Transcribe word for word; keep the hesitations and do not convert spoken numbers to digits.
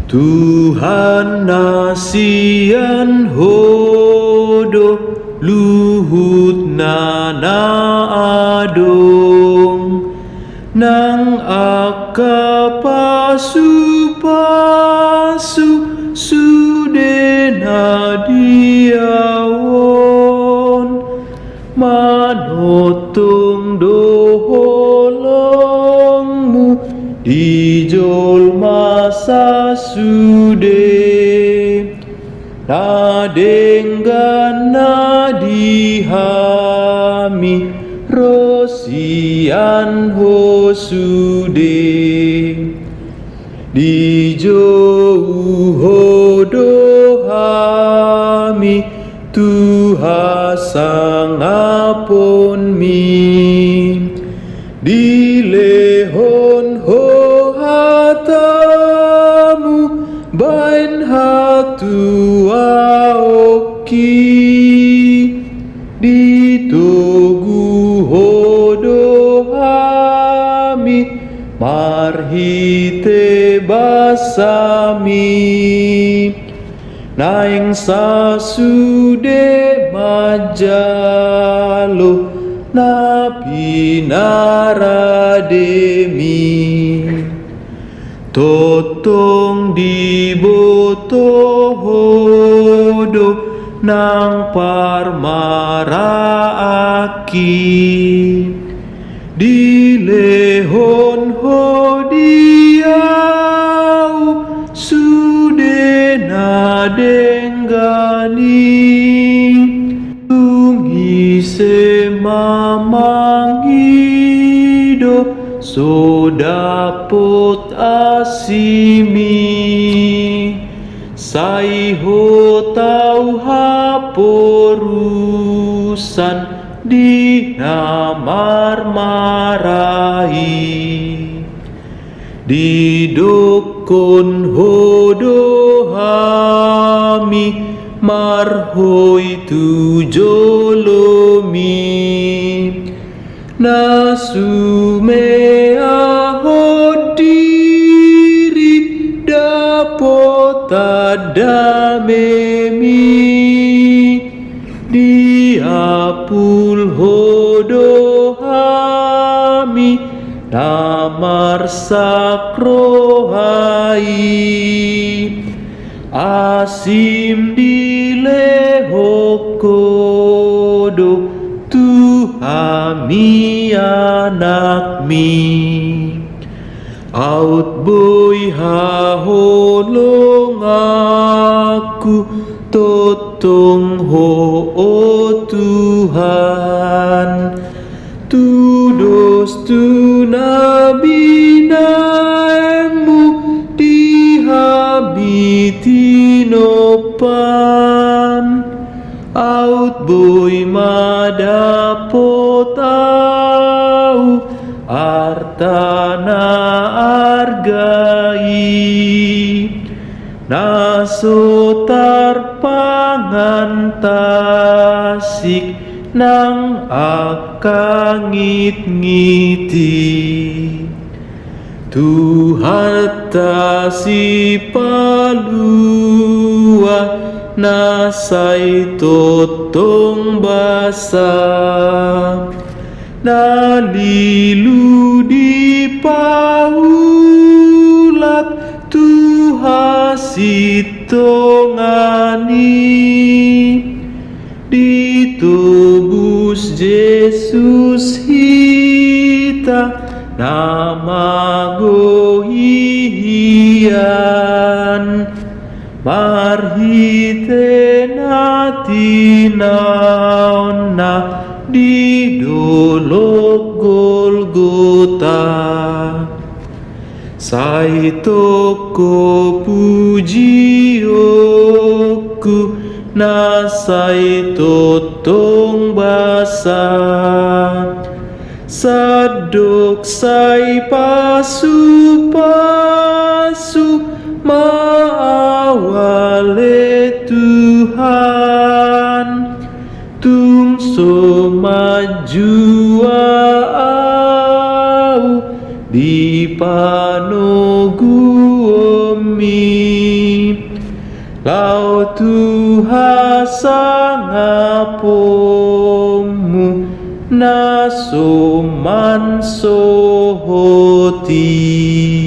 Tuhan, na sian Ho do luhutna na adong, nang angka pasupasu sude na di Ahu on. Manongtong do holongmu di jolma sasude. Na denggan na di hami ro sian Ho sude. Dijou Ho do hami tu hasangaponMi. Dilehon Ho hataMu baen hatuaonki. Ditogu Ho do hami marhite basaMi. Naeng sasude manjalo na pinarademi. Tongtong diboto Ho do nang parmaraan. Dilehon Ho di ahu sude na denggan i. Tung ise ma mangido so dapot AsiMi. Sai Ho tau haporusan di na marmara i. Didokkon Ho do hami marhoi tu joloMi. Na sumehahon diri dapotan dameMi. Diapul Ho do hami na marsak roha i. AsiM dilehon Ho do tu hami anakMi. Aut boi haholonganku tongtong Ho, o Tuhan. Tudos tu na binaenMu di hami tinompan. Aut boi ma dapot ahu arta na arga i. Na so tarpangan tasik nang angka ngitngit i. Tuhanta sipalua na sai tongtong basa. Na lilu dipaulak tu hasintongan i. Ditobus Jesus hita na mago hian. Marhite na tinaonna di dolok Golgota. Sai tongko pujionku na sai tongtong basa. Sandok sai pasupasu ma ahu ale Tuhan. Tung so manjua ahu di panoguonmi. tu hasangaponmu na so mansohot i.